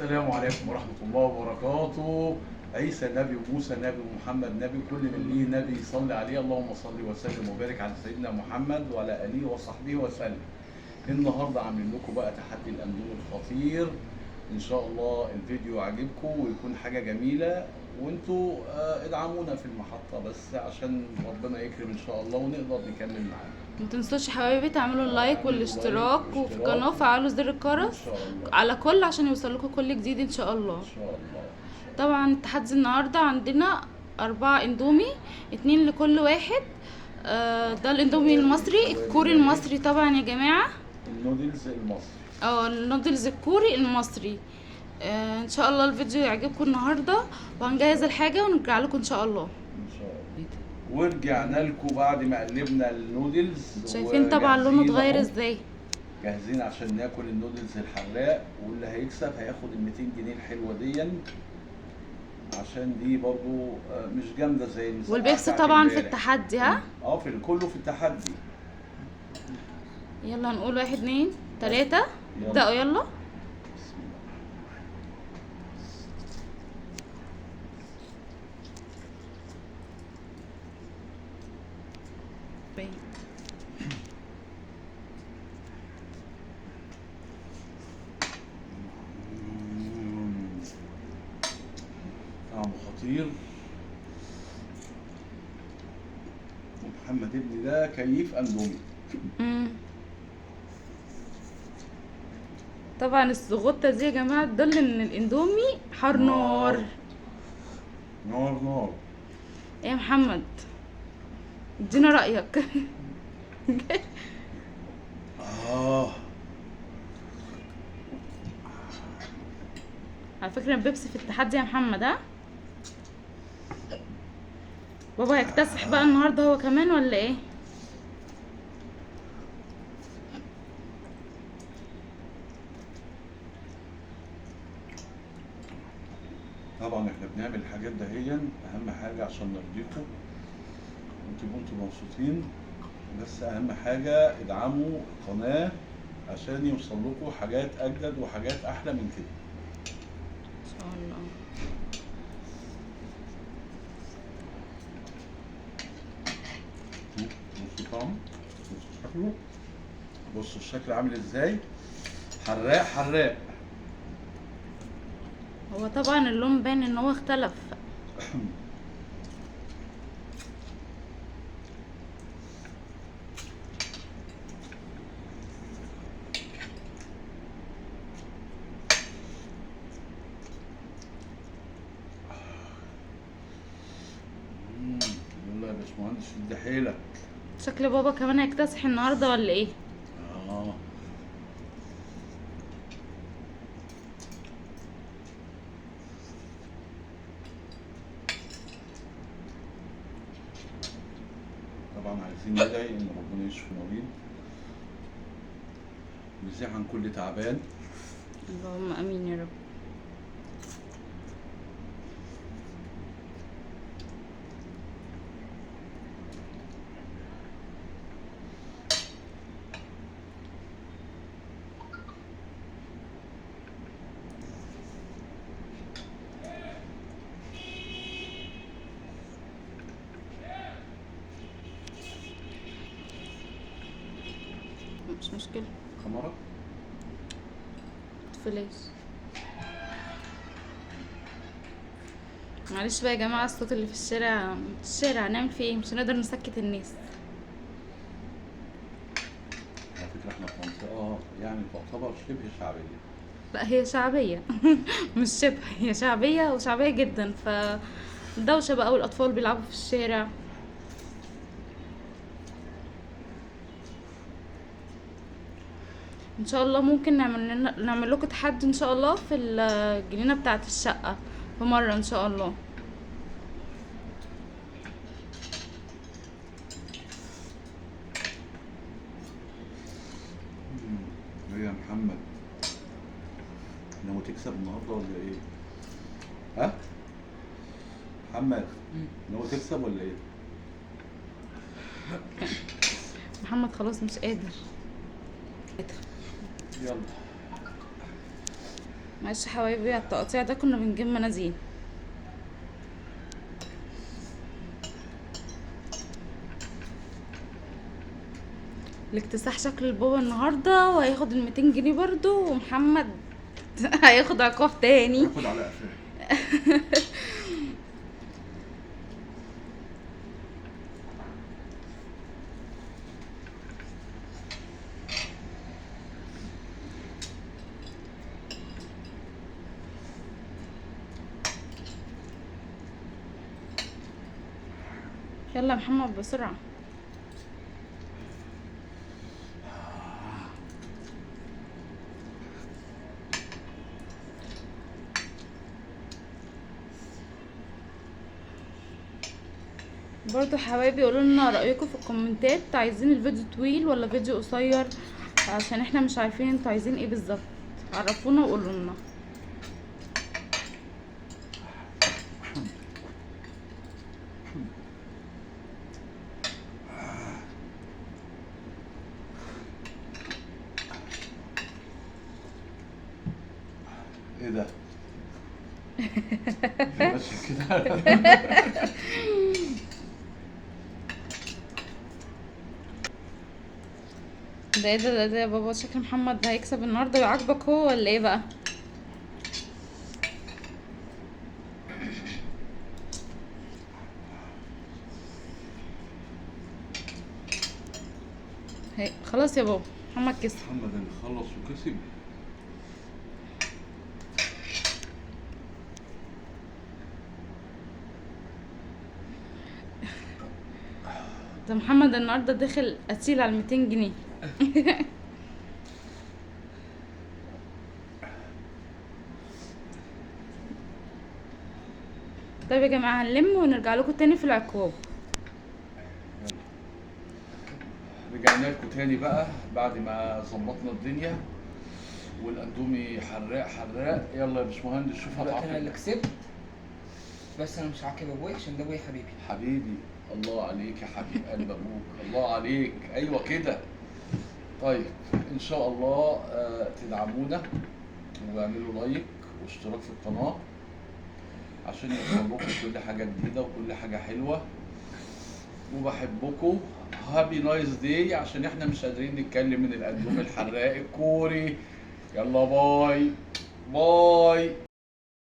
السلام عليكم ورحمة الله وبركاته. عيسى نبي وموسى نبي ومحمد نبي، كل من ليه نبي يصلي عليه. اللهم صل وسلم وبارك على سيدنا محمد وعلى آله وصحبه وسلم. النهارده عاملين لكم بقى تحدي الاندومي الخطير، ان شاء الله الفيديو عاجبكم ويكون حاجة جميلة، وانتوا ادعمونا في المحطة بس عشان ربنا يكرم ان شاء الله ونقدر نكمل معاكم. ما تنسوش يا حبايبي تعملوا ال like اعملوا والاشتراك like وفي والاشتراك. القناة وفعلوا زر ان الجرس شاء الله على كل عشان يوصلكوا كل جديد ان شاء الله. ان شاء الله. طبعا التحدي النهارده عندنا 4 اندومي، 2 لكل واحد. ده الاندومي المصري الكوري المصري طبعا يا جماعة، النودلز المصري، النودلز الكوري المصري. ان شاء الله الفيديو يعجبكم النهارده، وهنجهز الحاجة ونرجع لكم ان شاء الله. ان شاء الله. ورجعنا لكم بعد ما قلبنا النودلز، شايفين طبعا لونه وجاهزين اتغير أهو. ازاي. جاهزين عشان ناكل النودلز الحراق، واللي هيكسب هياخد ال 200 جنيه الحلوة دي، عشان دي برضو مش جامدة زي المسقعه والبيبسي بتاعت طبعا في امبارح. التحدي. ها في كله في التحدي. يلا نقول 1 2 3 يلا. ابدأوا يلا. بسم الله. طعمه خطير. ومحمد ابني ده كيف اندومي. طبعا السغوطة دي يا جماعة تدل ان الاندومي حار نار. نار نار. ايه يا محمد ادينا رأيك. على فكرة البيبسي في التحدي يا محمد. ها بابا هيكتسح بقى النهارده هو كمان ولا ايه؟ طبعا احنا بنعمل الحاجات دهيا اهم حاجة عشان نرضيكم وتبقوا انتوا مبسوطين، بس اهم حاجة ادعموا القناة عشان يوصل لكم حاجات اجدد وحاجات احلى من كده ان شاء الله. بصوا طعمه، بصوا شكله، بصوا الشكل عامل ازاي. حراق حراق. هو طبعا اللون باين ان هو اختلف. يلا يا باشمهندس شد حيلك. شكل بابا كمان هيكتسح النهارده ولا ايه؟ طبعا عايزين ندعي ان ربنا يشفي مريض ويزيح عن كل تعبان. اللهم امين يا رب. مش مشكلة. كاميرا فلاش. معلش بقى يا جماعة الصوت اللي في الشارع، الشارع هنعمل فيه ايه؟ مش هنقدر نسكت الناس. على فكرة احنا في منطقة يعني تعتبر شبه شعبية. لا هي شعبية مش شبه، هي شعبية وشعبية جدا، فدوشة بقى والأطفال بيلعبوا في الشارع. ان شاء الله ممكن نعمل لكم تحدي ان شاء الله في الجنينة بتاعه الشقة في مرة ان شاء الله. ايه يا محمد ناوي تكسب النهارده ولا ايه؟ ها؟ محمد ناوي تكسب ولا ايه؟ محمد خلاص مش قادر. يلا. معلش يا حبايبي على التقطيع ده، كنا بنجيب مناديل. الاكتساح شكل البابا النهارده، وهياخد ال 200 جنيه برضو، ومحمد هياخد عقاب تاني. ياخد على قفاه. يلا يا محمد بسرعة. برضو حبايبي قولوا لنا رأيكم في الكومنتات، عايزين الفيديو طويل ولا فيديو قصير؟ عشان احنا مش عارفين انتوا عايزين ايه بالظبط، عرفونا وقولوا لنا. ايه ده؟ ماشي كده. ده ايه ده ده يا بابا؟ شكل محمد هيكسب النهارده ويعاقبك هو ولا ايه بقى؟ هي خلاص يا بابا، محمد كسب. محمد اللي خلص وكسب. ده محمد النهارده داخل قتيل على 200 جنيه. طيب يا جماعة هنلم ونرجع لكم تاني في العقاب. يلا رجعنا لكم تاني بقى بعد ما ظبطنا الدنيا والاندومي حراق حراق. يلا يا باشمهندس شوف دلوقتي انا اللي هتعاقب. كسبت، بس انا مش هعاقب ابويا عشان ده ابويا حبيبي. حبيبي الله عليك يا حبيب قلب ابوك، الله عليك. ايوه كده. طيب ان شاء الله تدعمونا واعملوا لايك واشتراك في القناة عشان يوصل لكم كل حاجة جديدة وكل حاجة حلوة. وبحبكم. happy nice day، عشان احنا مش قادرين نتكلم من الاندومي الحراق الكوري. يلا bye bye.